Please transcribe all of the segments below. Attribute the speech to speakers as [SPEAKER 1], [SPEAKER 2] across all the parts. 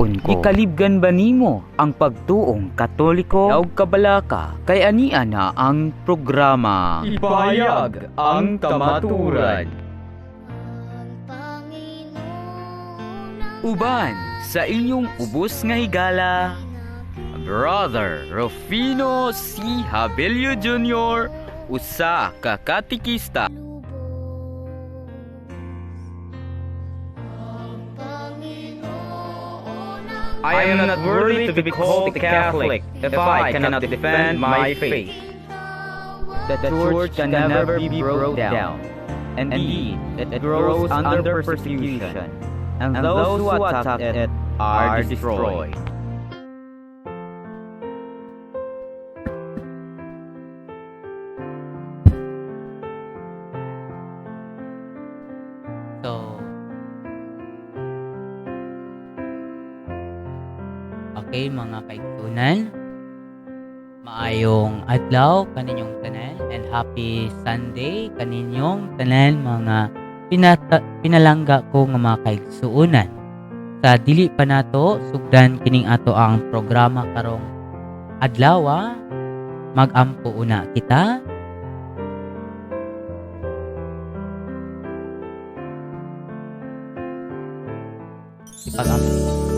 [SPEAKER 1] Ko. Gikalibgan ba nimo ang pagtuong Katoliko? Og kabalaka kay ania na ang programa.
[SPEAKER 2] Ipahayag ang kamatuoran.
[SPEAKER 1] Uban sa inyong ubos nga higala, Brother Rufino C. Habelio Jr., usa ka katikista.
[SPEAKER 2] I am not worthy to be called a Catholic if I cannot defend my faith.
[SPEAKER 1] The Church can never be broke down. Indeed, it grows under persecution, and those who attack it are destroyed.
[SPEAKER 3] So, okay, mga kaigsunan, maayong adlaw kaninyong tanan and happy Sunday kaninyong tanan, mga pinalangga ko nga mga kaigsuonan. Sa dili pa nato sugdan kining ato ang programa karong adlaw, magampo una kita. Ipag-ampo.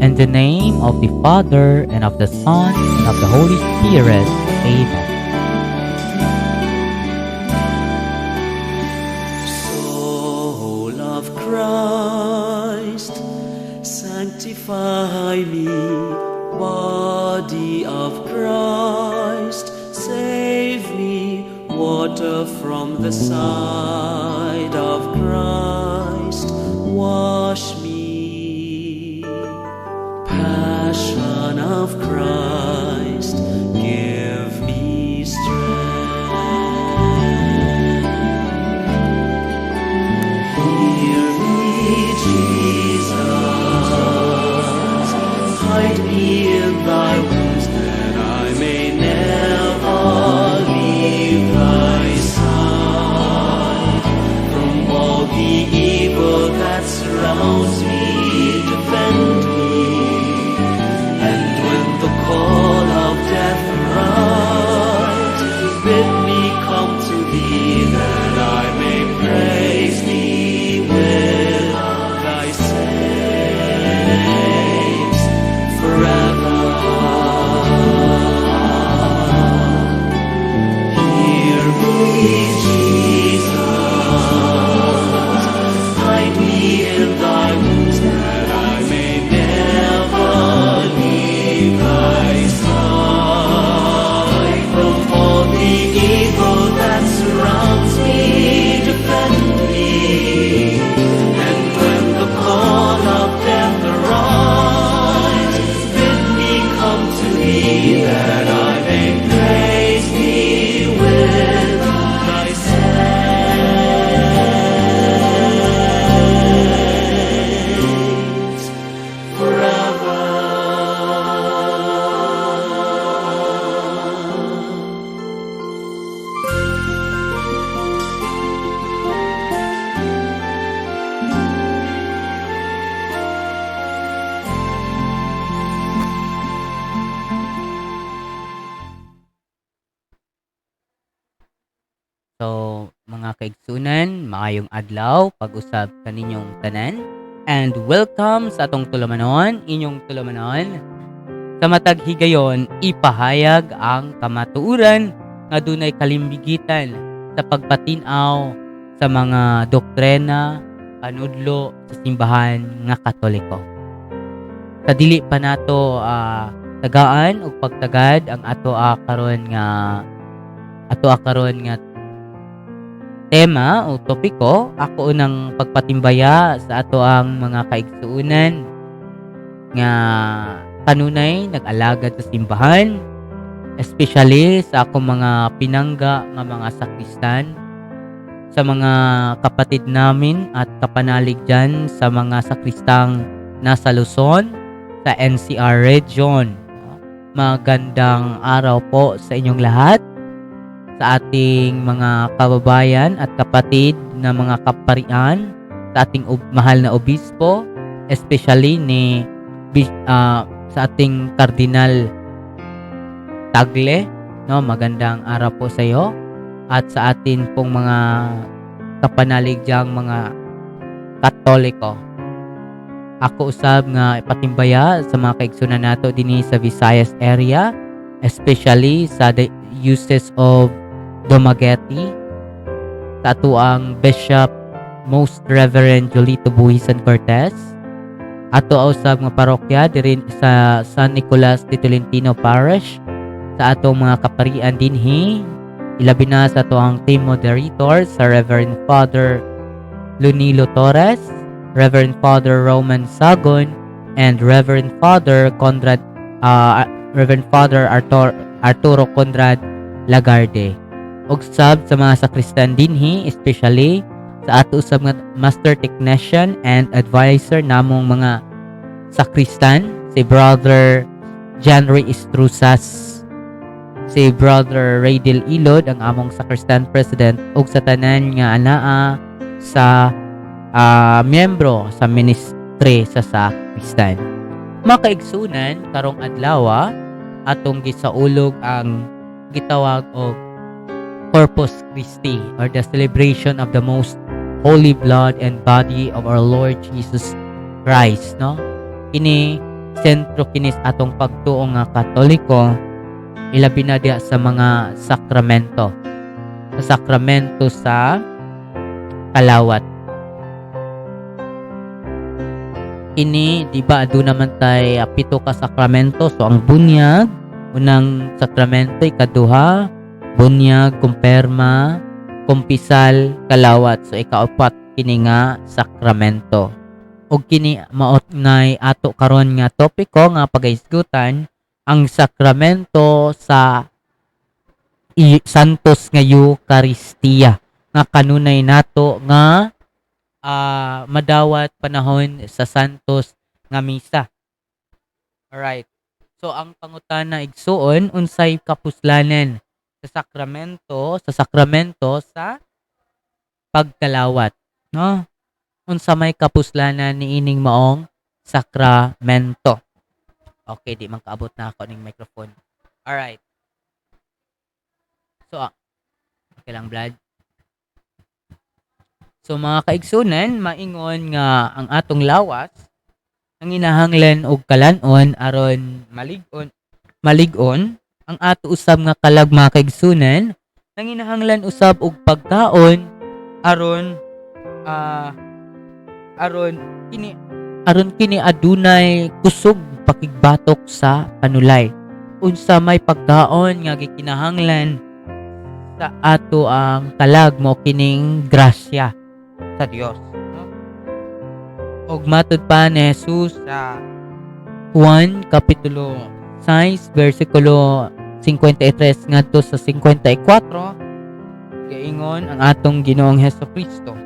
[SPEAKER 3] In the name of the Father, and of the Son, and of the Holy Spirit. Amen.
[SPEAKER 4] Soul of Christ, sanctify me. Body of Christ, save me. Water from the side of Christ, wash me. Passion of Christ, give me strength. Hear me, Jesus, hide me in thy wounds, that I may never leave thy side. From all the evil that surrounds me, defend me. And when the call of death arrives, bid me come to thee, that I may praise thee with thy saints forever. Hear me, Jesus, hide me in thy wounds, that I may never leave thy side. From all the evil that surrounds me, defend me. And when the call of death arrives, bid me come to thee, that I may praise thee with thy saints forever.
[SPEAKER 3] So, mga kaigsunan, maayong adlaw pag-usab kaninyong tanan and welcome sa atong tulumanon, inyong tulumanon. Sa matag higayon, ipahayag ang kamatuoran nga dunay kalimbigitan sa pagpatin-aw sa mga doktrina, panudlo sa simbahan nga Katoliko. Sa dili pa nato tagaan og pagtagad ang ato karon nga tema o topiko, ako unang pagpatimbaya sa ato ang mga kaigsuonan nga kanunay nag-alagad sa simbahan, especially sa akong mga pinangga nga mga sakristan, sa mga kapatid namin at kapanalig dyan sa mga sakristang nasa Luzon, sa NCR region. Magandang araw po sa inyong lahat, sa ating mga kababayan at kapatid na mga kaparian. sa ating mahal na obispo, especially ni sa ating Cardinal Tagle, no? Magandang araw po sa iyo at sa atin pong mga kapanalig diyang mga Katoliko. Ako usab nga ipatimbaya sa mga kaigsunan nato dinhi sa Visayas area, especially sa the Diocese of Dumaguete, sa atoang Bishop Most Reverend Julito Buhisan Cortez, ato usab nga parokya diri sa San Nicolas de Tolentino Parish, sa atong mga kaparian dinhi, ilabi na sa atoang team moderator sa Reverend Father Lunilo Torres, Reverend Father Roman Sagon, and Reverend Father Conrad Reverend Father Arturo Conrad Lagarde. Ug sab sa mga sakristan dinhi, especially sa ato usab nga master technician and advisor namong mga sakristan, si Brother Janry Estrusas, si Brother Radel Ilod, ang among sakristan president, ug sa tanan nga anaa sa miyembro sa ministry sa sakristan. Mga kaigsunan, karong adlaw atong gisaulog ang gitawag og Corpus Christi or the celebration of the most holy blood and body of our Lord Jesus Christ, no? Kini sentro kini sa atong pagtuo nga Katoliko, ilabi na diha sa mga sakramento. Sa sakramento sa kalawat. Kini, di ba, aduna man tay 7 ka sakramento. So ang bunyag, unang sakramento, ikaduha, bunyag, kumpirma, kumpisal, kalawat. So ikaapat kini nga sakramento. Ug kini maot nay ato karon nga topiko nga pagahisgutan, ang sakramento sa Santos nga Eucharistia nga kanunay nato nga madawat panahon sa Santos nga misa. Alright. So ang pangutana, igsuon, unsay kapuslanan sa sakramento sa pagkalawat, no? Unsa may kapuslanan niining maong sakramento? Okay, di man kaabot na ako ning microphone. Alright. So, okay lang, Brad. So mga kaigsunan, maingon nga ang atong lawas nanginahanglan og kalan-on aron malig-on. Ang ato usab nga kalag, mga kaigsunan, nanginahanglan usab og pagkaon aron kini adunay kusog pakigbatok sa panulay. Unsa may pagkaon nga gikinahanglan sa ato ang kalag? Mo kining grasya sa Dios, no? Og matud pa ni Jesus sa Juan kapitulo 6 versikulo 53 ngadto sa 54, gaingon ang atong Ginoong Hesus Kristo,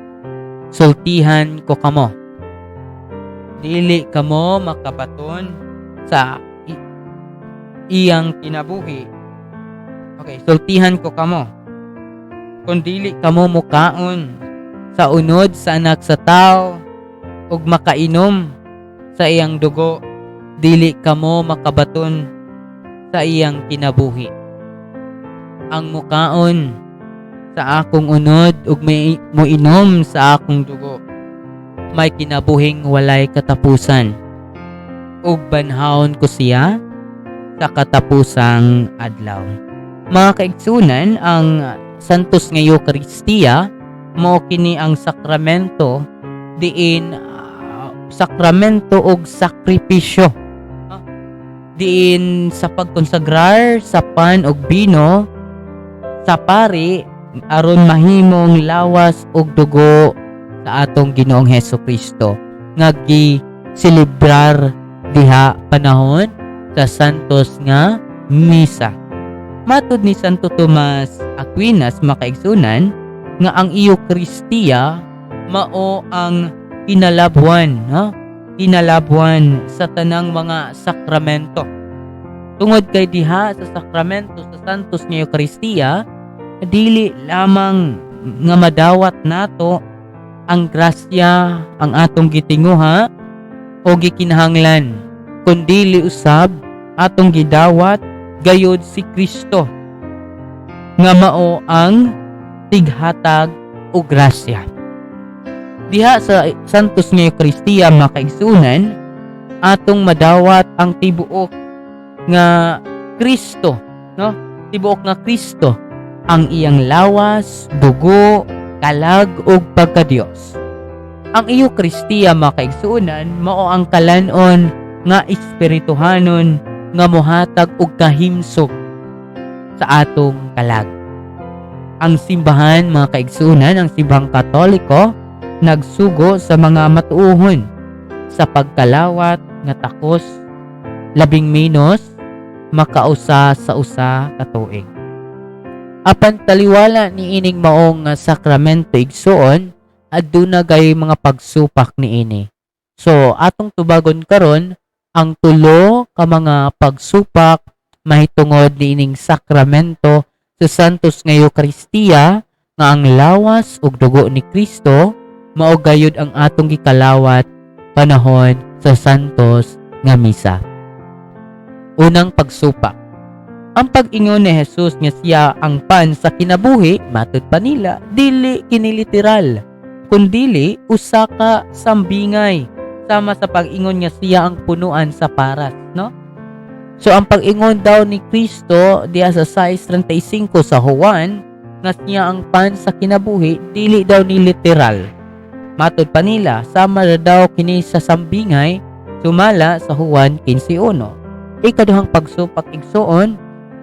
[SPEAKER 3] "Sultihan ko kamo, dili kamo makabaton sa iyang kinabuhi." Okay, "Sultihan ko kamo, kung dili kamo mukaon sa unod sa Anak sa Tao ug makainom sa iyang dugo, dili kamo makabaton sa iyang kinabuhi. Ang mukaon sa akong unod ug may moinom sa akong dugo, may kinabuhing walay katapusan, ug banhawon ko siya sa katapusang adlaw." Mga kaigsunan, ang Santos nga Eucharistia mao kini ang sakramento diin sakramento og sakripisyo. Diin sa pagkonsagrar sa pan og bino sa pari aron mahimong lawas ug dugo sa atong Ginoong Hesus Kristo nga gi-celebrar diha panahon sa Santos nga Misa. Matud ni Santo Tomas Aquinas, makaigsunan, nga ang Eucharistia mao ang kinalabwan, no? Kinalabwan sa tanang mga sakramento. Tungod kay diha sa sakramento sa Santos nga Eucharistia, dili lamang nga madawat nato ang grasya ang atong gitinguha o gikinahanglan, kundili usab atong gidawat gayod si Kristo nga mao ang tighatag og grasya. Diha sa Santos nga Eukaristiya, mga kaigsuonan, atong madawat ang tibuok nga Kristo, no? Tibuok nga Kristo, ang iyang lawas, dugo, kalag ug pagkadiyos. Ang Eukaristiya, mga kaigsuonan, mao ang kalan-on nga espirituhanon nga mohatag og kahimsog sa atong kalag. Ang simbahan, mga kaigsuonan, ang Simbahang Katoliko nagsugo sa mga matuohon sa pagkalawat nga takos labing menos makausa sa usa ka tuig. Apan taliwala ni ining maong sakramento, igsuon, aduna gay mga pagsupak niini. So atong tubagon karon ang tulo ka mga pagsupak mahitungod niining sakramento sa Santos nga Eukaristiya, nga ang lawas ug dugo ni Kristo mao gayud ang atong gikalawat panahon sa Santos nga Misa. Unang pagsupak. Ang pag-ingon ni Jesus nga siya ang pan sa kinabuhi, matud pa nila, dili kini literal, kundili usa ka sambingay, sama sa pag-ingon nga siya ang punuan sa paras, no? So ang pag-ingon daw ni Kristo diha sa 6:35 sa Juan nga siya ang pan sa kinabuhi, dili daw ni literal. Matod pa nila, sama na daw kini sa sambingay sumala sa Juan 15:1. Ikaduhang pagsupak, igsuon,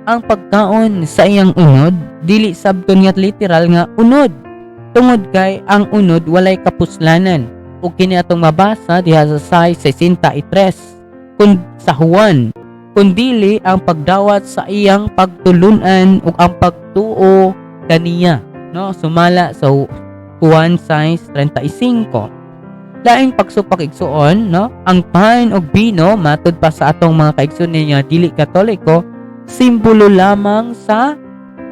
[SPEAKER 3] ang pagkaon sa iyang unod, dili sabton nga literal nga unod. Tungod kay ang unod walay kapuslanan. Ug kini atong mabasa diha sa 6:63 kun sa Juan, kundili ang pagdawat sa iyang pagtulunan ug ang pagtuo kaniya, no, sumala sa Juan 6:35. Laing pagsupak, igsuon, no, ang pan ug bino, matud pa sa atong mga kaigsuonan nga dili Katoliko, simbolo lamang sa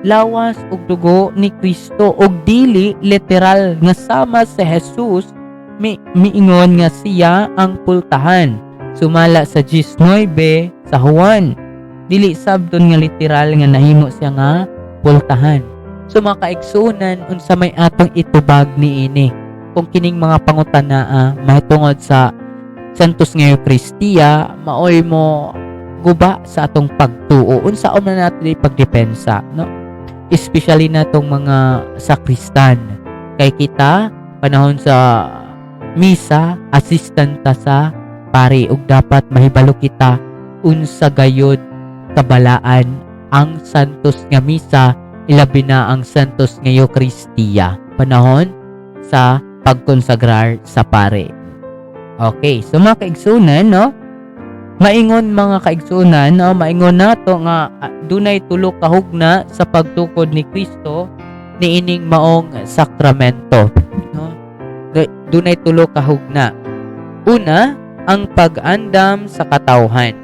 [SPEAKER 3] lawas ug dugo ni Kristo ug dili literal nga sama sa Jesus miingon nga siya ang pultahan sumala sa 19 sa Juan. Dili sabton nga literal nga nahimo siya nga pultahan. So mga kaigsuonan, unsa may atong itubag niini kung kining mga pangutana mahitungod sa Santos nga Eukaristiya maoy mo guba sa atong pagtuo? Unsa man natin ipagdepensa, no? Especially na tong mga sakristan, kay kita panahon sa misa assistant ta sa pari ug dapat mahibalo kita unsa gayod kabalaan ang Santos nga Misa, ilabi na ang Santos nga Eukaristiya panahon sa pagkonsagrar sa pare. Okay, so mga kaigsunan, no? Maingon, mga kaigsunan, no? Maingon nato nga dunay tulo ka hugna sa pagtukod ni Kristo niining maong sakramento, no? Dunay tulo ka hugna. Una, ang pag-andam sa katawhan.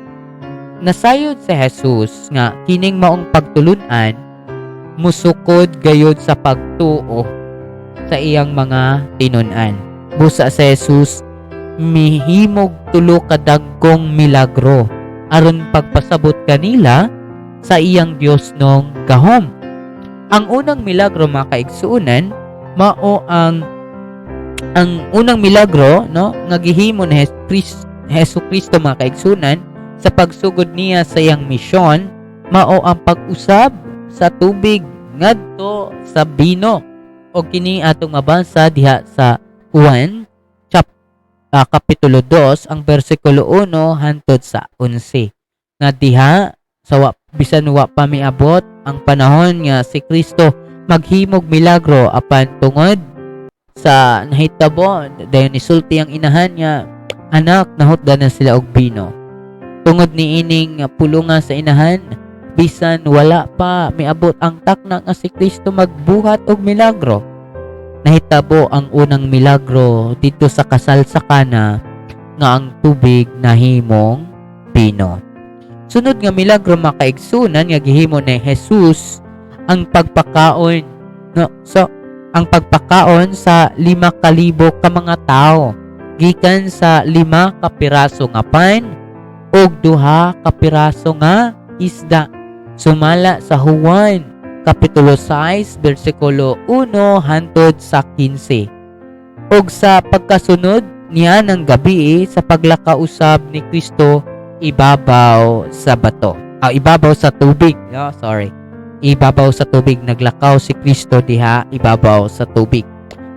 [SPEAKER 3] Nasayod si Jesus nga kining maong pagtulunan musukod gayod sa pagtuo sa iyang mga tinun-an. Busa si Jesus mihimog tulo ka dagkong milagro aron pagpasabot kanila sa iyang Diosnong gahom. Ang unang milagro, mga kaigsuonan, mao ang unang milagro, no, nga gihimo ni Hesus Kristo, mga kaigsuonan, sa pagsugod niya sa iyang misyon, mao ang pag-usab sa tubig ngadto sa bino. O kini atong mabasa diha sa Juan kapitulo 2, ang bersikulo 1 hantod sa 11, nga diha sa wa, bisan wa pa miabot ang panahon nga si Kristo maghimog milagro, apan tungod sa nahitabo, dayon isulti ang inahan niya, "Anak, nahutdan na sila og bino." Tungod niining pulunga sa inahan, bisan wala pa miabot ang takna nga si Kristo magbuhat og milagro, nahitabo ang unang milagro dito sa kasal sa Kana nga ang tubig nahimong bino. Sunod nga milagro, mga kaigsunan, nga gihimo ni Jesus, ang pagpakaon, no? So Ang pagpakaon sa 5,000 ka mga tawo gikan sa 5 ka piraso nga pan ug 2 ka piraso nga isda, sumala sa Juan Kapitulo 6 bersikulo 1 hantod sa 15. Ug sa pagkasunod niya ng gabi sa paglakaw usab ni Kristo ibabaw sa bato. Ah, ibabaw sa tubig. No, sorry. Ibabaw sa tubig, naglakaw si Kristo diha ibabaw sa tubig.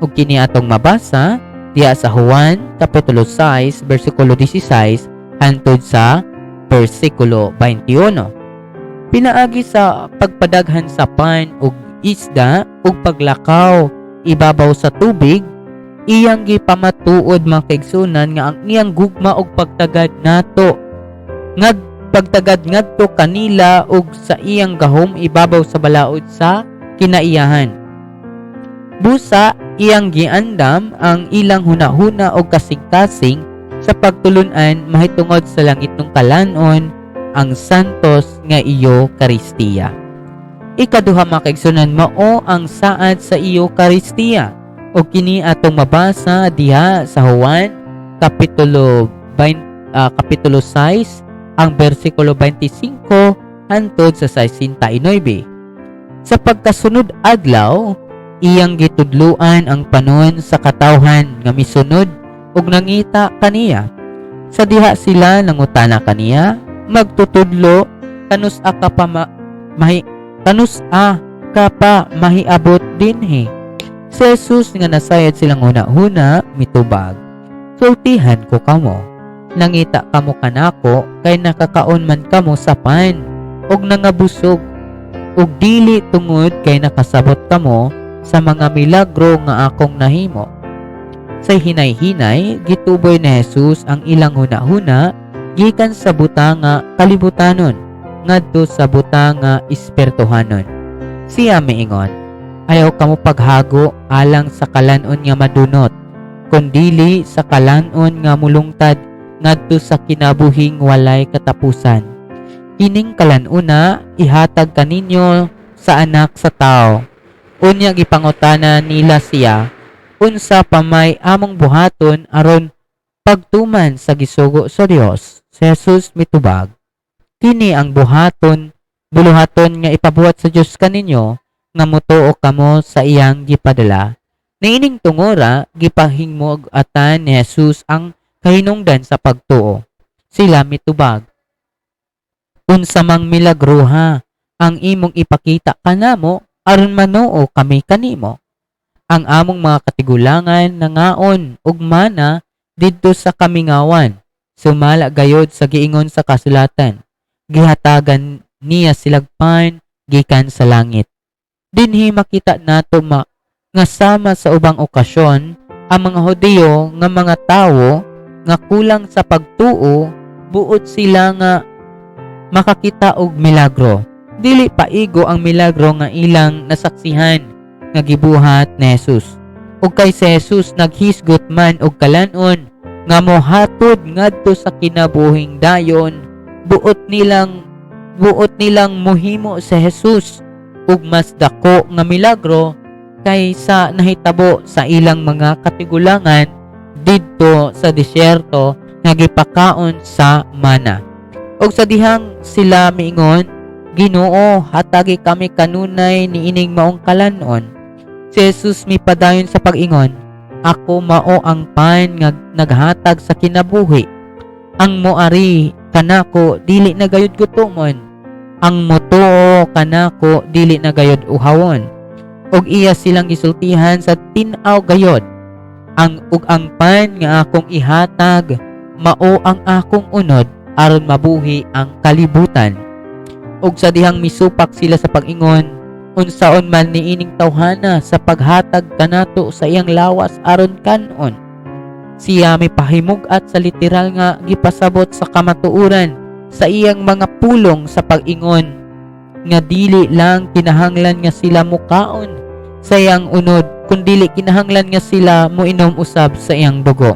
[SPEAKER 3] Ug kini atong mabasa diha sa Juan Kapitulo 6 bersikulo 16 hantod sa bersikulo 21. Pinaagi sa pagpadaghan sa pan ug isda ug paglakaw ibabaw sa tubig, iyang gipamatuod, mga kaigsunan, nga ang iyang gugma ug pagtagad nato ngad pagtagad ngadto kanila ug sa iyang gahom ibabaw sa balaod sa kinaiyahan. Busa iyang giandam ang ilang hunahuna og kasing-kasing sa pagtulunan mahitungod sa langitnong kalan-on, ang santos nga Eukaristiya. Ikaduha, mga kaigsunan, mao ang saad sa Eukaristiya. O kini atong mabasa diha sa Juan Kapitulo 20, Kapitulo 6 ang bersikulo 25 hantod sa 69. Sa pagkasunod adlaw, iyang gitudluan ang panon sa katawhan nga misunod ug nangita kaniya. Sa diha sila nangutana kaniya, "Magtutudlo, kanus-a ka pa mahiabot dinhi?" Si Jesus nga nasayod silang huna-huna mitubag, "Sultihan ko kamo, nangita kamo kanako kay nakakaon man kamo sa pan ug nangabusog, ug dili tungod kay nakasabot kamo sa mga milagro nga akong nahimo." Sa hinay-hinay, gituboy ni Jesus ang ilang huna-huna gikan sa butanga kalibutanon ngadto sa butanga espirituhanon. Siya miingon, "Ayaw kamo paghago alang sa kalanon nga madunot, kundili sa kalanon nga mulungtad ngadto sa kinabuhing walay katapusan. Kining kalan-ona ihatag kaninyo sa Anak sa Tao." Unya gipangutana nila siya, "Unsa pa may among buhaton aron pagtuman sa gisugo sa Dios?" Si Jesus mitubag, "Kini ang buhaton buluhaton nga ipabuhat sa Dios kaninyo, nga mutuo kamo sa iyang gipadala." Niining tungora, gipahimug-atan ni Jesus ang kahinungdan sa pagtuo. Sila mitubag, "Unsa mang milagruha ang imong ipakita kanamo aron manuo kami kanimo? Ang among mga katigulangan nangaon og mana didto sa kamingawan, sumala gayod sa giingon sa kasulatan, 'Gihatagan niya silag pan gikan sa langit.'" Dinhi makita nato nga sama sa ubang okasyon, ang mga Hudiyo nga mga tawo nga kulang sa pagtuo, buot sila nga makakita og milagro. Dili paigo ang milagro nga ilang nasaksihan nga gibuhat ni Jesus. Ug kay si Jesus naghisgot man og kalan-on nga mohatod ngadto sa kinabuhing dayon, buot nilang mohimo sa Jesus ug mas dako nga milagro kaysa nahitabo sa ilang mga katigulangan didto sa disyerto nga gipakaon sa mana. Ug sa dihang sila miingon, "Ginoo, hatagi kami kanunay niining maong kalanon." Si Jesus mipadayon sa pag-ingon, "Ako mao ang pan nga naghatag sa kinabuhi. Ang moari kanako dili na gayud gutomon. Ang motuo kanako dili na gayud uhawon." Ug iya silang gisultihan sa tin-aw gayod, "Ang ug ang pan nga akong ihatag mao ang akong unod aron mabuhi ang kalibutan." Ug sa dihang misupak sila sa pag-ingon, "Unsaon man niining tawhana sa paghatag kanato sa iyang lawas aron kanon?" Siya mipahimug-at sa literal nga gipasabot sa kamatuoran sa iyang mga pulong sa pag-ingon nga dili lang kinahanglan nga sila mukaon sa iyang unod, kundili kinahanglan nga sila moinom usab sa iyang dugo.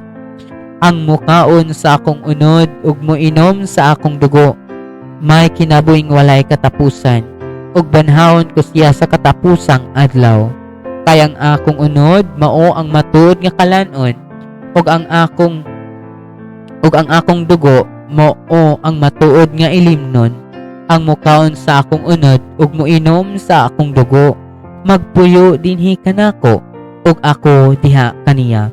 [SPEAKER 3] "Ang mukaon sa akong unod ug moinom sa akong dugo may kinabuhing walay katapusan, ug banhawon ko siya sa katapusang adlaw." Kay ang akong unod mao ang matuod nga kalan-on ug ang akong dugo mao ang matuod nga ilimnon. Ang mukaon sa akong unod ug moinom sa akong dugo magpuyo dinhi kanako ug ako diha kaniya.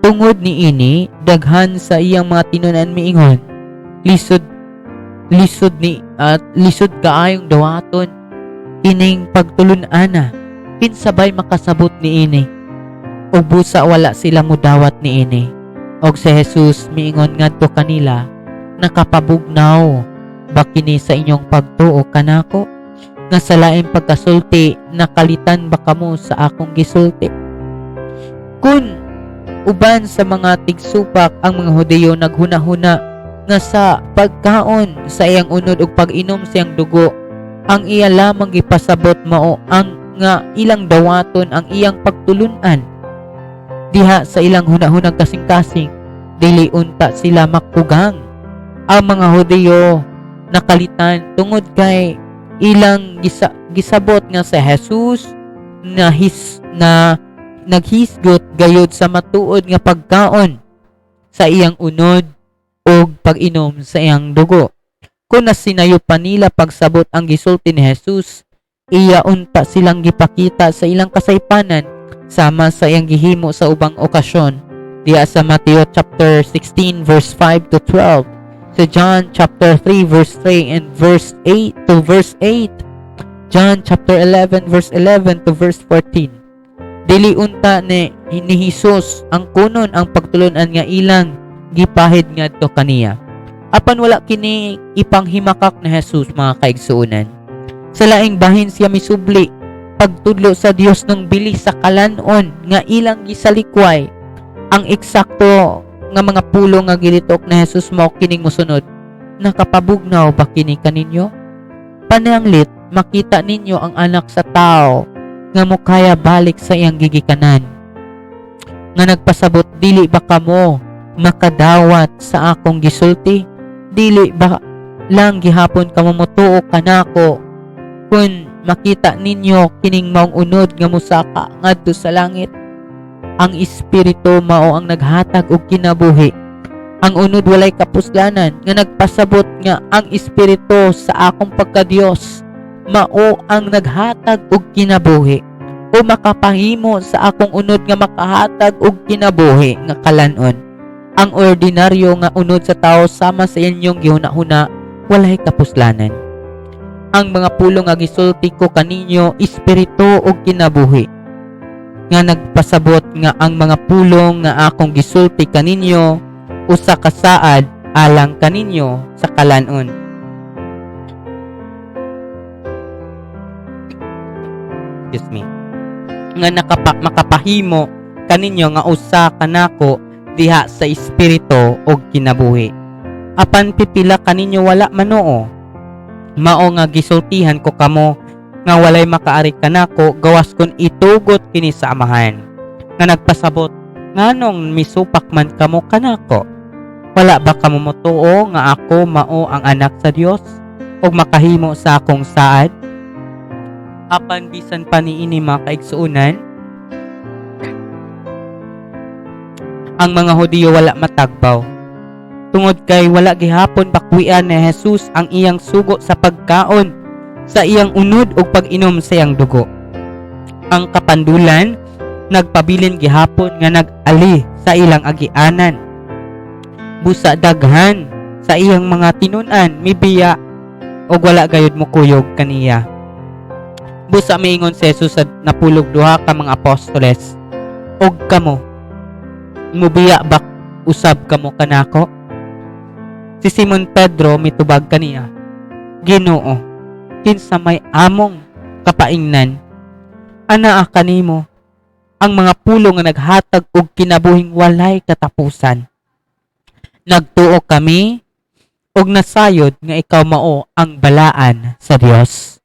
[SPEAKER 3] Tungod niini, daghan sa iyang mga tinun-an miingon, "Lisod, lisod ni at lisod kaayong dawaton kining pagtulun-ana. Kinsa bay makasabot niini?" Ug busa wala sila mudawat niini. Og si Jesus miingon ngadto kanila, "Nakapabugnaw ba kini sa inyong pagtuo kanako? Nga sa laing pagkasulti, nakalitan ba kamo sa akong gisulti?" Kun uban sa mga tigsupak, ang mga Hudiyo, naghuna-huna nga sa pagkaon sa iyang unod ug pag-inom sa iyang dugo, ang iya lamang gipasabot mao ang nga ilang dawaton ang iyang pagtulun-an. Diha sa ilang hunahunang kasing-kasing, dili unta sila makugang. Ang mga Hudiyo nakalitan tungod kay ilang gisabot nga sa Jesus na his na naghisgot gayud sa matuod nga pagkaon sa iyang unod ug pag-inom sa iyang dugo. Kung nasinayo pa nila pagsabot ang gisulti ni Jesus, iya unta silang gipakita sa ilang kasaypanan sama sa iyang gihimo sa ubang okasyon diha sa Mateo chapter 16 verse 5 to 12, sa John chapter 3 verse 3 and verse 8 to verse 8, John chapter 11 verse 11 to verse 14. Dili unta ni Jesus ang kunon ang pagtulunan nga ilang gipahid ngadto kaniya. Apan wala kini ipanghimakak ni Jesus, mga kaigsuonan. Sa laing bahin, siya misubli pagtudlo sa Dios ng bili sa kalanon nga ilang gisalikway. Ang eksakto nga mga pulong nga gilitok ni Jesus mao kining mosunod: "Nakapabugnaw ba kini kaninyo? Pananglit makita ninyo ang Anak sa Tao nga mokaya balik sa iyang gigikanan." Nga nagpasabot, "Dili ba kamo makadawat sa akong gisulti? Dili ba lang gihapon kamo motuo kanako kun makita ninyo kining maong unod nga musaka ngadto sa langit? Ang espiritu mao ang naghatag og kinabuhi. Ang unod walay kapuslanan." Nga nagpasabot nga ang espiritu sa akong pagkadiyos mao ang naghatag og kinabuhi o makapahimo sa akong unod nga makahatag og kinabuhi nga kalanon. Ang ordinaryo nga unod sa tao, sama sa inyong gihuna-huna, walay kapuslanan. Ang mga pulong nga gisulti ko kaninyo espiritu ug kinabuhi. Nga nagpasabot nga ang mga pulong nga akong gisulti kaninyo usa ka saad alang kaninyo sa kalanon. Excuse me. Nga makapahimo kaninyo nga usa kanako diha sa espiritu og kinabuhi. Apan pipila kaninyo wala manuo. Mao nga gisultihan ko kamo nga walay makaari kanako gawas kun itugot kini sa Amahan. Nga nagpasabot, "Nganong misupak man kamo kanako? Wala ba kamo motuo nga ako mao ang Anak sa Dios ug makahimo sa akong saad?" Apan bisan pa niini, mga kaigsuonan, ang mga Hudiyo wala matagbaw. Tungod kay wala gihapon bakwian ni Jesus ang iyang sugo sa pagkaon sa iyang unod ug pag-inom sa iyang dugo. Ang kapandulan nagpabilin gihapon nga nag-ali sa ilang agianan. Busa daghan sa iyang mga tinun-an mibiya ug wala gayud mokuyog kaniya. Busa miingon si Jesus sa napulog duha ka mga apostoles, "Og kamo, mubiya ba usab kamo kanako?" Si Simon Pedro mitubag kaniya, "Ginoo, kinsa may among kapaingnan? Anaa kanimo ang mga pulong nga naghatag og kinabuhing walay katapusan. Nagtuo kami og nasayod nga ikaw mao ang Balaan sa Dios."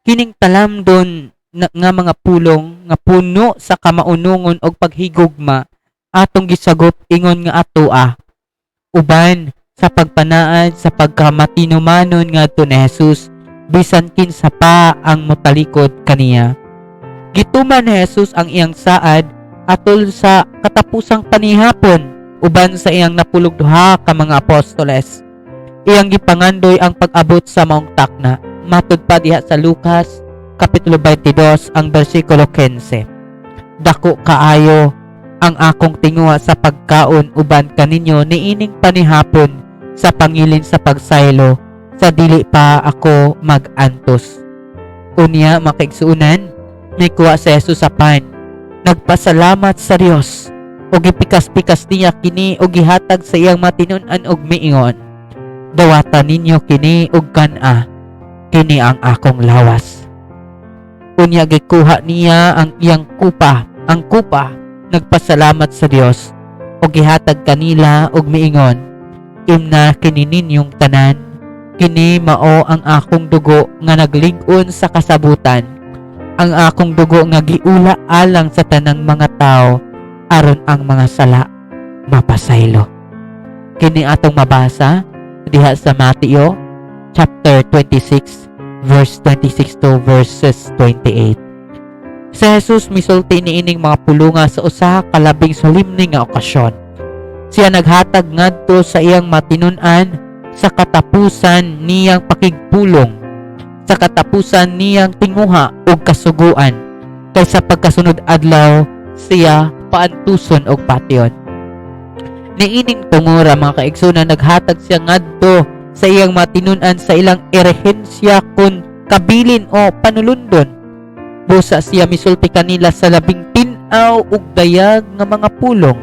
[SPEAKER 3] Kining talamdon nga mga pulong nga puno sa kamaunungon og paghigugma atong gisagop ingon nga atoa uban sa pagpanaad sa pagkamatinumanon ngadto ni Jesus bisan kinsa pa ang motalikod kaniya. Gituman ni Jesus ang iyang saad atol sa katapusang panihapon uban sa iyang 12 ka mga apostoles. Iyang gipangandoy ang pag-abot sa maong takna. Matud pa diha sa Lucas kapitulo 22 ang bersikulo 15. "Dako kaayo ang akong tinguha sa pagkaon uban kaninyo niining panihapon sa pangilin sa pagsaylo sa dili pa ako mag-antos." Unya, mga kaigsuonan, mikuha si Jesus sa pan. Nagpasalamat sa Dios ug gipikas-pikas niya kini ug gihatag sa iyang matinun-an og miingon, "Dawata ninyo kini ug kan-a, kini ang akong lawas." Unya gikuha niya ang iyang kupa, ang kupa, nagpasalamat sa Dios ug gihatag kanila ug miingon, "Imna kini ninyong tanan, kini mao ang akong dugo nga naglig-on sa kasabutan, ang akong dugo nga giula alang sa tanang mga tao aron ang mga sala mapasaylo." Kini atong mabasa diha sa Mateo chapter 26 verse 26 to verses 28. Si Jesus misulti niining mga pulunga sa usa ka labing solemne nga okasyon. Siya naghatag ngadto sa iyang matinun-an sa katapusan niyang pakigpulong, sa katapusan niyang tinguha ug kasuguan, kay sa pagkasunod adlaw siya paantuson og patyon. Niining tungura, mga kaigsunan, naghatag siya ngadto sa iyang matinun-an sa ilang erehensya kun kabilin o panulundon. Busa siya misulti kanila sa labing tin-aw ug dayag nga mga pulong.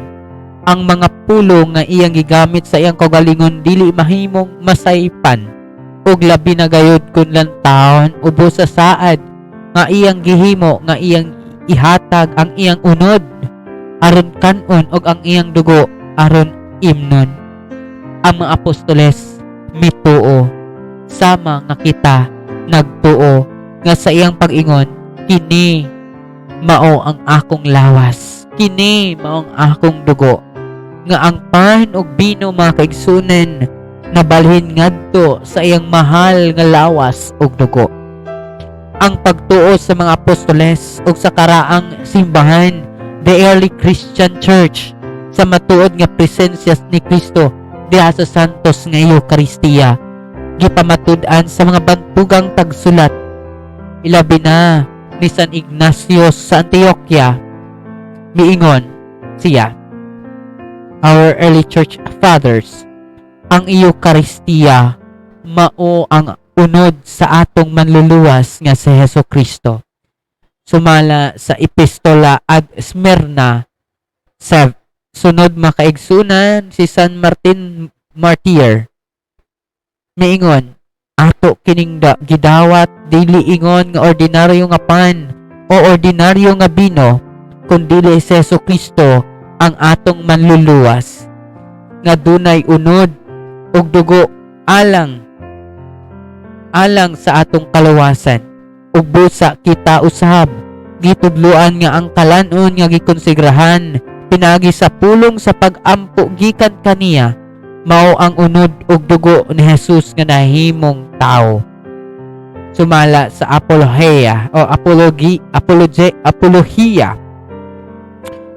[SPEAKER 3] Ang mga pulong nga iyang gigamit sa iyang kaugalingon dili mahimong masaypan ug labi na gayud kun lantawon ubos sa saad nga iyang gihimo nga iyang ihatag ang iyang unod aron kan-on ug ang iyang dugo aron imnon. Ang mga apostoles mituo sama nga kita nagtuo nga sa iyang pag-ingon, "Kini mao ang akong lawas, kini mao ang akong dugo," nga ang pan ug bino, mga kaigsunan, nabalhin ngadto sa iyang mahal nga lawas ug dugo. Ang pagtuo sa mga apostoles ug sa karaang simbahan, the early Christian Church, sa matuod nga presensya ni Kristo diha sa Santos nga Eukaristiya gipamatud-an sa mga bantugang tagsulat, ilabi na ni San Ignacio sa Antioquia. Miingon siya, our early church fathers, ang Eukaristiya mao ang unod sa atong Manluluwas nga si Heso Kristo. Sumala sa Epistola ad Smyrna 7. Sunod, mga kaigsunan, si San Martin Martyr miingon, ato kining gidawat dili ingon nga ordinaryo nga pan o ordinaryo nga bino, kundili si Heso Kristo ang atong Manluluwas nga dunay unod ug dugo alang alang sa atong kaluwasan. Ug busa kita usab gitudloan nga ang kalanon nga gikonsegrahan pinaagi sa pulong sa pag-ampo gikan kaniya mao ang unod ug dugo ni Jesus nga nahimong tao. Sumala sa Apologia o Apologi Apologe Apologia.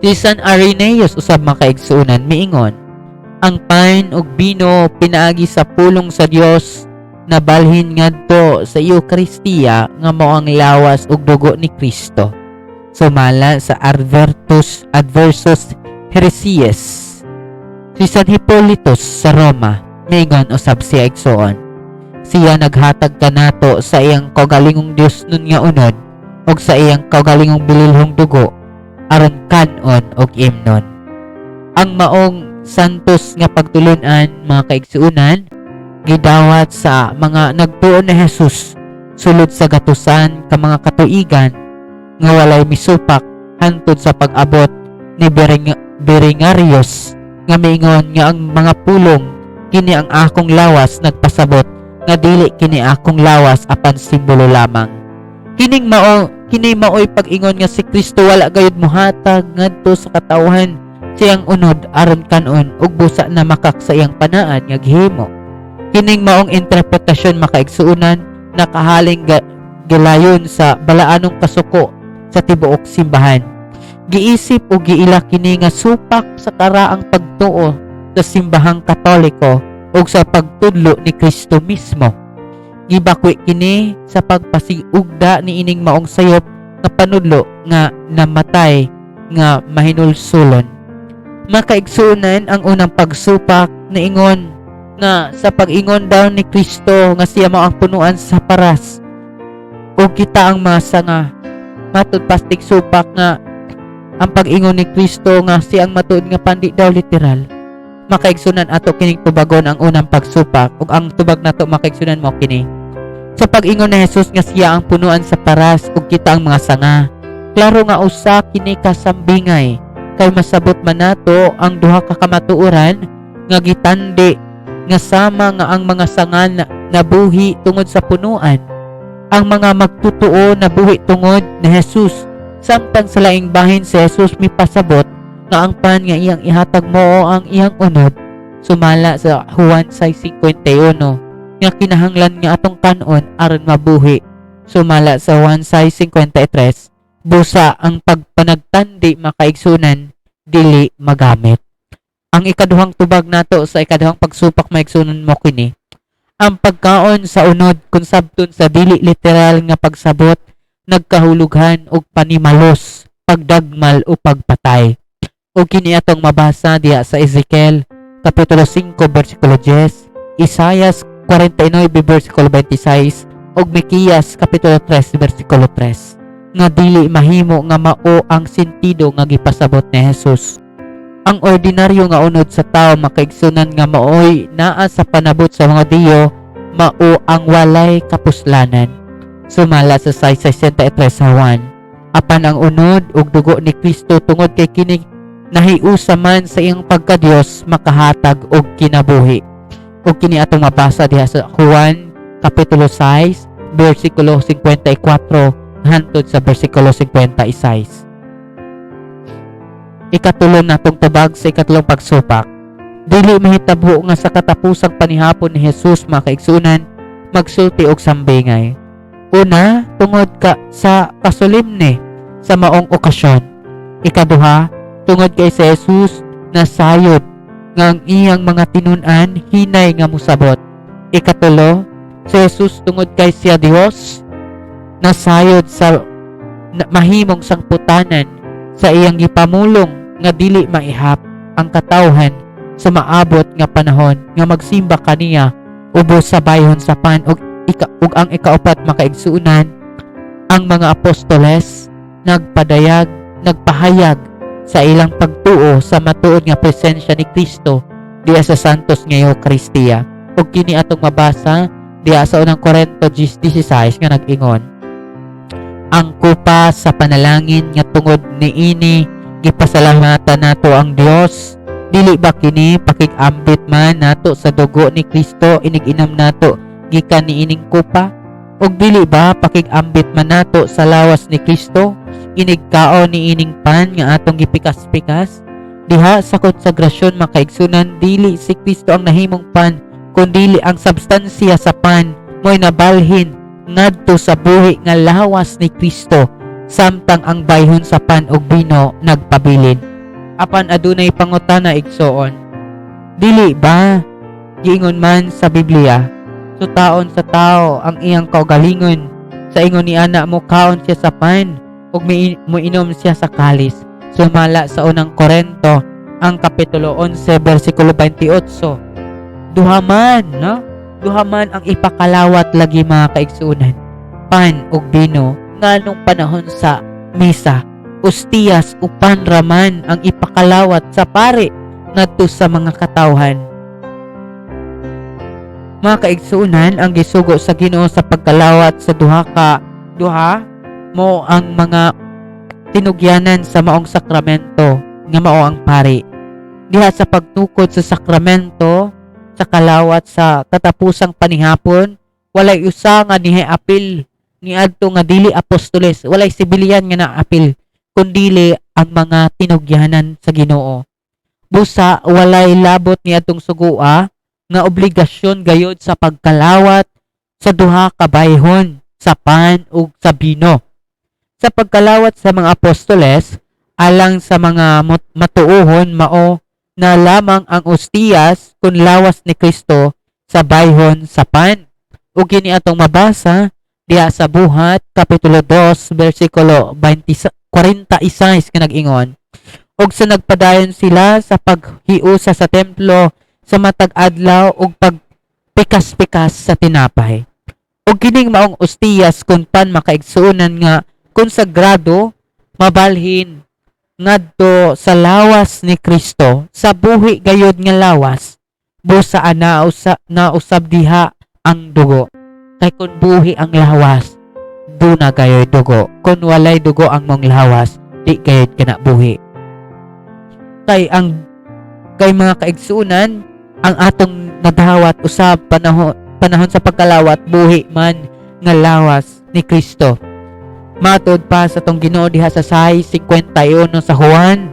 [SPEAKER 3] Si San Irenaeus usab, mga kaigsuonan, miingon, ang pan ug bino pinaagi sa pulong sa Dios nabalhin ngadto sa Eukaristiya nga mao ang lawas ug dugo ni Kristo. Sumala sa Advertus Adversus Heresies. Si San Hipolitus sa Roma, miingon usab siya, igsoon. Siya naghatag kanato sa iyang kaugalingong Dios nun nga unod ug sa iyang kaugalingong bililhong dugo aron kan-on ug imnon. Ang maong santos nga pagtulunan, mga kaigsuonan, gidawat sa mga nagtuo ni Jesus sulod sa gatusan ka mga katuigan nga walay misupak hantod sa pag-abot ni Berengarius nga miingon nga ang mga pulong "Kini ang akong lawas" nagpasabot nga dili kini akong lawas apan simbolo lamang. Kining mao kini maoy pag-ingon nga si Kristo wala gayud mohatag ngadto sa katawhan siyang unod aron kan-on ug busa na makak sa iyang panaad nga gihimo. Kining maong interpretasyon, mga kaigsuonan, nakahaling gilayon sa balaanong kasuko sa tibuok simbahan. Giisip o giila kini nga supak sa karaang pagtuo sa Simbahang Katoliko ug sa pagtudlo ni Kristo mismo. Gibakwi kini sa pagpasiugda ni ining maong sayop nga panudlo nga namatay nga mahinulsulon. Makaigsunan, ang unang pagsupak niingon nga sa pag-ingon daw ni Kristo nga siya mao ang punuan sa paras ug kita ang mga sanga. Matud pastig supak nga ang pag-ingon ni Kristo nga siya ang matuod nga pan di daw literal. Makaigsunan, ato kining tubagon ang unang pagsupak, ug ang tubag nato, makaigsunan, mo kini: sa pag-ingon ni Jesus nga siya ang punuan sa paras ug kita ang mga sanga, klaro nga usa kini ka sambingay, kay masabot man nato ang duha ka kamatuoran nga gitandi nga sama nga ang mga sanga na nabuhi tungod sa punuan, ang mga magtutuo nabuhi tungod ni Jesus, samtang sa laing bahin si Jesus mipasabot nga ang pan nga iyang ihatag mao ang iyang unod, sumala sa Juan 6:51, nga kinahanglan nga atong kanon aron mabuhi, sumala sa Juan 6:53. Busa ang pagpanagtandi, makaigsunan, dili magamit. Ang ikaduhang tubag nato sa ikaduhang pagsupak, maigsunan, mo kini: ang pagkaon sa unod kung sabton sa dili literal nga pagsabot nagkahulugan og panimalos, pagdagmal o pagpatay. Ug kini atong mabasa diha sa Ezekiel kapitulo 5 bersikulo 10, Isayas 49 bersikulo 26 ug Mikeyas kapitulo 3 bersikulo 3, nga dili mahimo nga mao ang sentido nga gipasabot ni Jesus. Ang ordinaryo nga unod sa tao, makaigsunan, nga maoy naa sa panabot sa mga Hudiyo, mao ang walay kapuslanan, sumala sa 6:63 sa Juan. Apan ang unod ug dugo ni Kristo, tungod kay kini nahiusa man sa iyang pagkadiyos, makahatag og kinabuhi. Ug kini atong mabasa diha sa Juan kapitulo 6 bersikulo 54 hantod sa bersikulo 56. Ikatulo natong tubag sa ikatulong pagsupak: dili mahitabo nga sa katapusang panihapon ni Jesus, mga kaigsunan, magsulti og sambingay. Una, tungod ka sa kasolemne sa maong okasyon. Ikaduha, tungod kay si Jesus nasayod nga ang iyang mga tinun-an hinay nga musabot. Ikatulo, si Jesus, tungod kay siya Dios, nasayod sa mahimong sangputanan sa iyang gipamulong nga dili maihap ang katawhan sa maabot nga panahon nga magsimba kaniya ubos sa bayhon sa pan. Ug ang ikaupat, makaigsuonan, ang mga apostoles nagpahayag sa ilang pagtuo sa matuod nga presensya ni Kristo diha sa Santos nga Eukaristiya. Ug kini atong mabasa diha sa Unang Korento 10:16 nga nag-ingon: "Ang kupa sa panalangin nga tungod niini gipasalamatan nato ang Dios, dili ba kini pakig-ambit man nato sa dugo ni Kristo inig-inom nato gikan niining kupa? Ug dili ba pakig-ambit man nato sa lawas ni Kristo inig kaon niining pan nga atong gipikas-pikas?" Diha sa konsagrasyon, makaigsunan, dili si Kristo ang nahimong pan, kundili ang substansiya sa pan mo'y nabalhin ngadto sa buhi nga lawas ni Kristo, samtang ang bayhon sa pan ug bino nagpabilin. Apan adunay pangutana, igsoon. Dili ba giingon man sa Biblia, "Sutaon sa tao ang iyang kaugalingon sa ingon ni ana mo kaon siya sa pan ug moinom siya sa kalis?" Sumala sa Unang Korento ang kapitulo 11 bersikulo 28. Duha man, no? Duha man ang ipakalawat lagi, mga kaigsuonan, pan ug bino. Nganong panahon sa misa, ostiyas o pan raman ang ipakalawat sa pare ngadto sa mga katawhan? Mga kaigsuonan, ang gisugo sa Ginoo sa pagkalawat sa duha ka duha mo ang mga tinugyanan sa maong sakramento nga mao ang pari. Diha sa pagtukod sa sakramento sa kalawat sa katapusang panihapon, walay usa nga niapil niadto nga dili apostoles, walay sibilyan nga naapil kundili ang mga tinugyanan sa Ginoo. Busa walay labot niadtong sugua nga obligasyon gayod sa pagkalawat sa duha ka bayhon sa pan ug sa bino. Sa pagkalawat sa mga apostoles, alang sa mga matuohon, mao na lamang ang ostiyas kun lawas ni Kristo sa bayhon sa pan. Ug kini atong mabasa diha sa Buhat kapitulo 2 bersikulo 20, 46 nga nag-ingon, "Ug sa nagpadayon sila sa paghiusa sa templo sa matag adlaw ug pagpikas-pikas sa tinapay." Ug kining maong ostiyas kun pan, makaigsuonan, nga konsagrado, mabalhin ngadto sa lawas ni Kristo, sa buhi gayod nga lawas. Busa ana usa nausab diha ang dugo, kay kun buhi ang lawas, duna gayoy dugo. Kun walay dugo ang mong lawas, di gayod kana buhi. Kay mga kaigsuonan, ang atong nadawat usab panahon panahon sa pagkalawat, buhi man nga lawas ni Kristo. Matod pa sa atong Ginoo diha sa 6:51 sa Juan,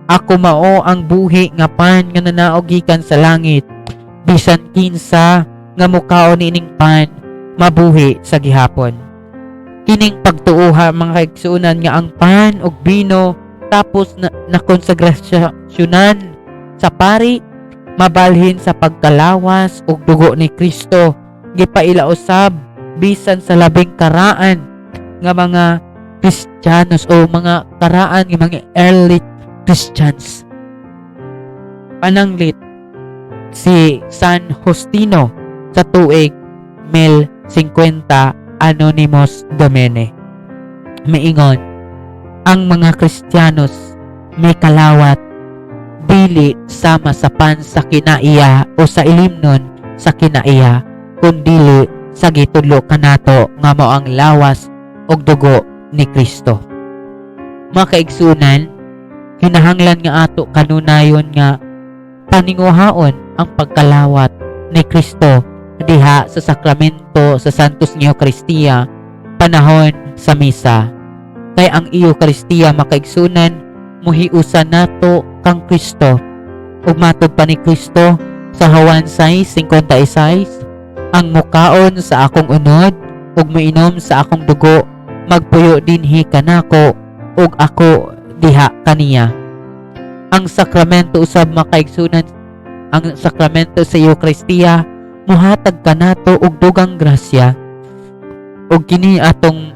[SPEAKER 3] "Ako mao ang buhi nga pan nga nanaog gikan sa langit. Bisan kinsa nga mukaon niining pan, mabuhi sa gihapon." Kining pagtuuha, mga kaigsuonan, nga ang pan ug bino tapos na nakonsagrasyonan sa pari, mabalhin sa pagkalawas ug dugo ni Kristo, gipaila usab bisan sa labing karaan nga mga Kristiyanos o mga karaan nga mga early Christians. Pananglit si San Justino sa tuig 1050 Anonymous Domini. Miingon, ang mga Kristiyanos may kalawat dili sama sa pan sa kinaiya o sa ilimnon sa kinaiya, kundili sa gitudlo kanato nga mao ang lawas ug dugo ni Kristo. Mga kaigsunan, kinahanglan nga ato kanunayon nga paninguhaon ang pagkalawat ni Kristo diha sa sakramento sa Santos nga Eucharistia panahon sa misa. Kay ang Eucharistia, makaigsunan, muhiusa nato kang Kristo. Ug matod pa ni Kristo sa Juan 6:56, "Ang mukaon sa akong unod ug mainom sa akong dugo, magpuyo dinhi kanako ug ako diha kaniya." Ang sakramento usab, makaigsunan, ang sakramento sa Eucharistia muhatag kanato og dugang grasya. Ug kini atong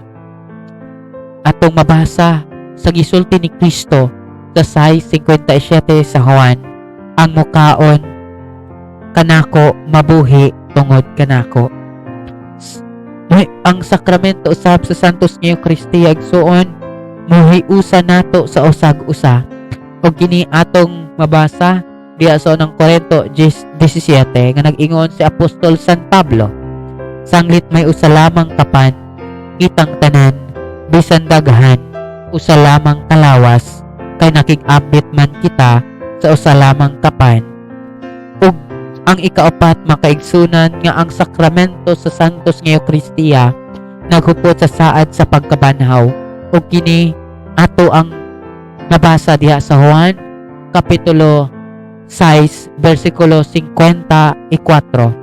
[SPEAKER 3] atong mabasa sa gisulti ni Kristo sa 6:57 sa Juan, "Ang mukaon kanako mabuhi tungod kanako." Ang sakramento usab sa Santos nga Eucharistia, igsuon, muhiusa nato sa usag usa. Ug kini atong mabasa diha sa Unang Korento 17 nga nag-ingon si Apostol San Pablo, "Sanglit may usa lamang ka pan, kitang tanan, bisan daghan, usa lamang kalawas, kay nakig-ambit man kita sa usa lamang ka pan." Ug ang ikaapat, makaigsunan, nga ang sakramento sa Santos nga Eucharistia naghupot sa saad sa pagkabanhaw. Ug kini ato ang nabasa diha sa Juan kapitulo 6 bersikulo 54,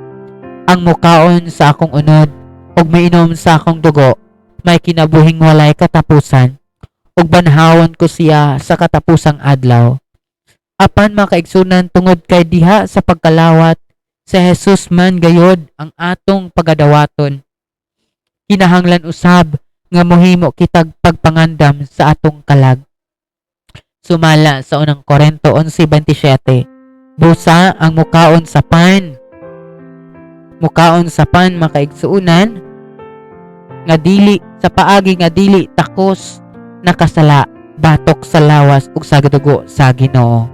[SPEAKER 3] "Ang mukaon sa akong unod ug mainom sa akong dugo may kinabuhing walay katapusan, ug banhawon ko siya sa katapusang adlaw." Apan, mga kaigsunan, tungod kay diha sa pagkalawat sa Jesus man gayod ang atong pagadawaton, kinahanglan usab nga mohimo kitag pagpangandam sa atong kalag. Sumala sa Unang Korento 11:27, "Busa ang mukaon sa pan, makaigsuunan, nga dili sa paagi nga dili takos, nakasala batok sa lawas ug sa dugo sa Ginoo."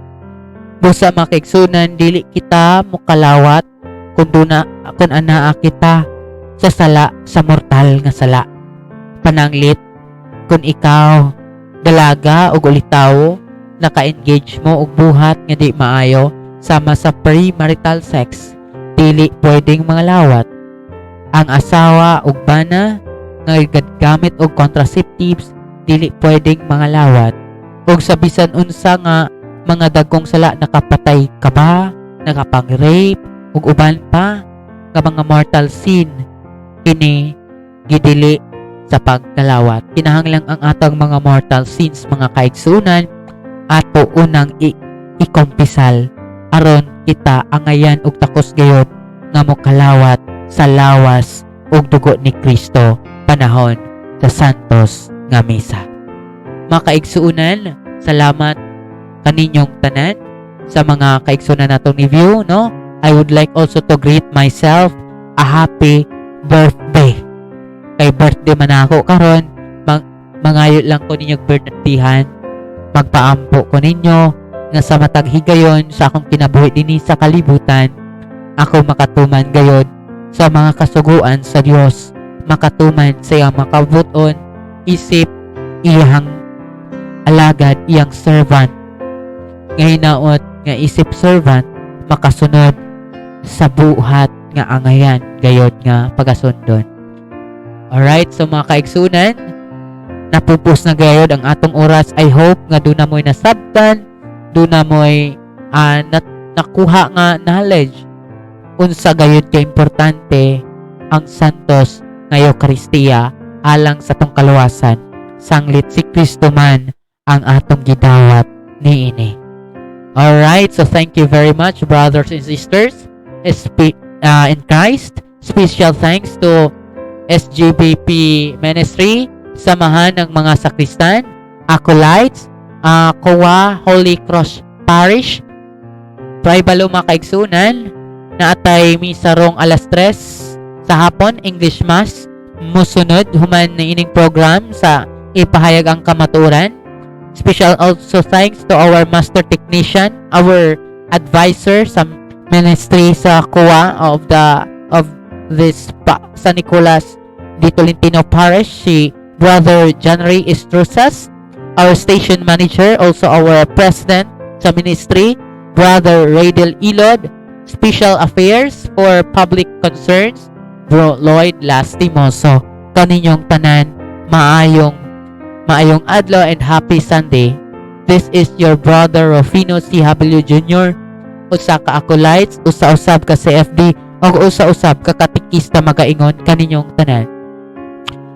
[SPEAKER 3] Busa, mga kaigsunan, dili kita mukalawat kung duna kung anaa kita sa sala, sa mortal nga sala. Pananglit kung ikaw dalaga ug ulitawo, naka-engage mo og buhat nga di maayo sama sa premarital sex, dili pwedeng mangalawat. Ang asawa ug bana nga gamit og contraceptives, dili pwedeng mangalawat. Ug sa bisan unsa nga mga dagkong sala, nakapatay ka ba, nakapang-rape ug uban pa nga mga mortal sin, kini gidili sa pagkalawat. Kinahanglan ang atong mga mortal sins, mga kaigsunan, ato unang ikompisal aron kita angayan og takos gayod nga mokalawat sa lawas ug dugo ni Kristo panahon sa Santos nga Misa. Mga kaigsuonan, salamat kaninyong tanan sa mga kaigsuonan natong ni-view, no? I would like also to greet myself a happy birthday. Kay birthday man ako karon, mangayo lang ko ninyo birthdayhan. Magpaampo ko ninyo nga sa matag higayon sa akong kinabuhi dinhi sa kalibutan, ako makatuman gayod sa mga kasuguan sa Dios, makatuman sa iyang makabuton isip iyang alagad, iyang servant. Nga hinaot nga isip servant makasunod sa buhat nga angayan gayod nga pagasundon. Alright, so mga kaigsunan, napupos na gayod ang atong oras. I hope nga duna mo'y nasabtan, duna mo'y nakuha nga knowledge unsa gayod ka importante ang Santos nga Eukaristiya alang sa atong kaluwasan. Sanglit si Kristo man ang atong gidawat niini. Alright, so thank you very much, brothers and sisters in Christ. Special thanks to SGBP Ministry, Samahan ng mga Sakristan, Acolytes, Kowa Holy Cross Parish, Praybalo mga kaigsunan, na atay misa rong 3:00 sa hapon, English Mass, musunod human ining program sa Ipahayag ang Kamatuoran. Special also thanks to our master technician, our advisor sa ministry sa COA of this San Nicolas de Tolentino Parish, si Brother January Estrosas, our station manager, also our president sa ministry, Brother Radel Ilod, Special Affairs for Public Concerns, Bro Lloyd Lastimoso. Kaninyong tanan, maayong maayong adlaw and happy Sunday. This is your brother Rufino C. Habilio Jr., usa ka acolytes, usa usab ka CFD, ug usa usab ka katekista magaingon kaninyong tanan.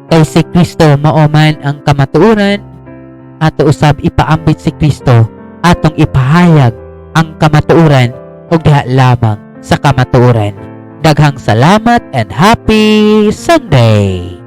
[SPEAKER 3] Kay si Kristo mao man ang kamatuoran, ato usab ipaambit si Kristo, atong ipahayag ang kamatuoran ug diha lamang sa kamatuoran. Daghang salamat and happy Sunday!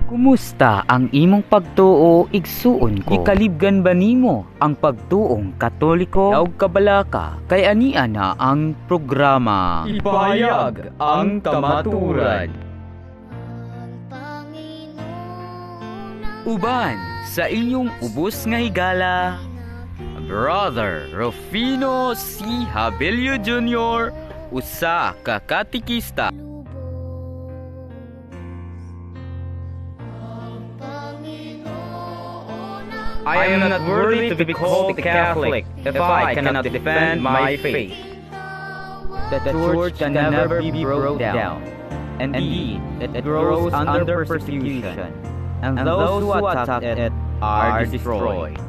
[SPEAKER 1] Kumusta ang imong pagtuo, igsuon ko? Gikalibgan ba nimo ang pagtuong Katoliko? Daog kabalaka kay ania na ang programa.
[SPEAKER 2] Ipahayag ang kamatuoran.
[SPEAKER 1] Uban sa inyong ubos nga higala, Brother Rufino C. Habilio Jr., usa ka katekista.
[SPEAKER 2] I am not worthy to be called a Catholic if I cannot defend my faith.
[SPEAKER 1] The church can never be broke down. Indeed, it grows under persecution, and those who attack it are destroyed.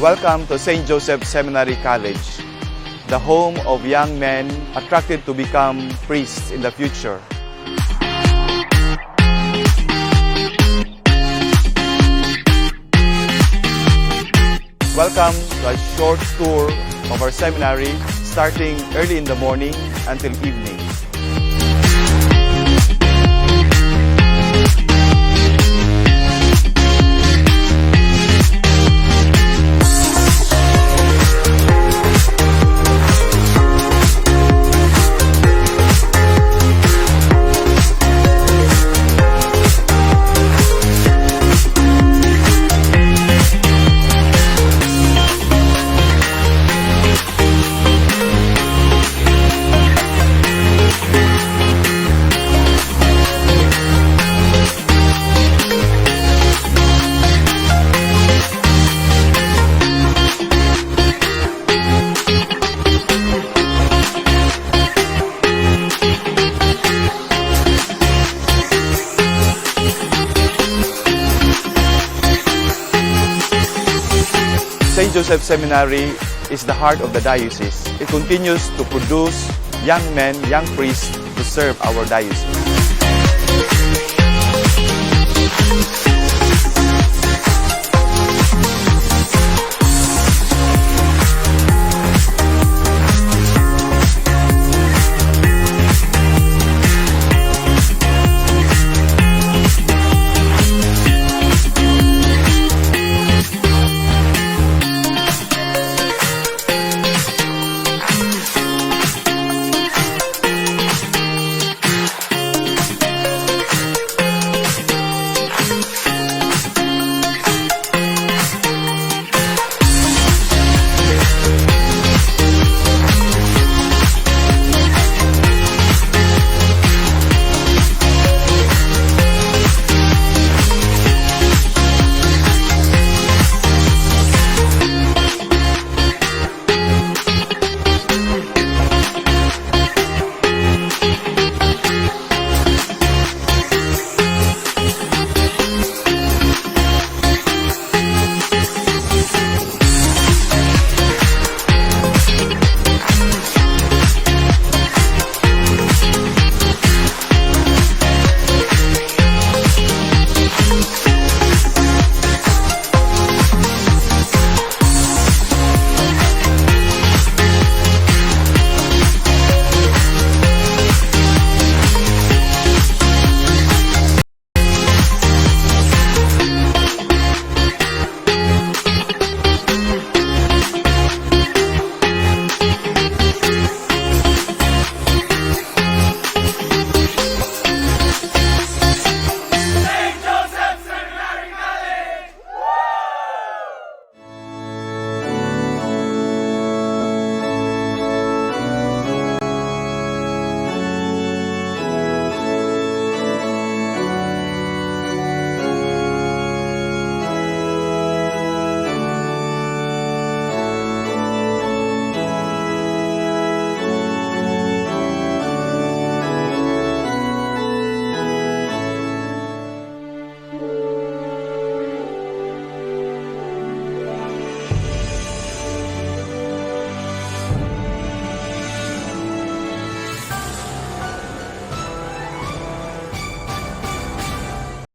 [SPEAKER 5] Welcome to St. Joseph Seminary College, the home of young men attracted to become priests in the future. Welcome to a short tour of our seminary starting early in the morning until evening. St. Joseph Seminary is the heart of the diocese. It continues to produce young men, young priests to serve our diocese.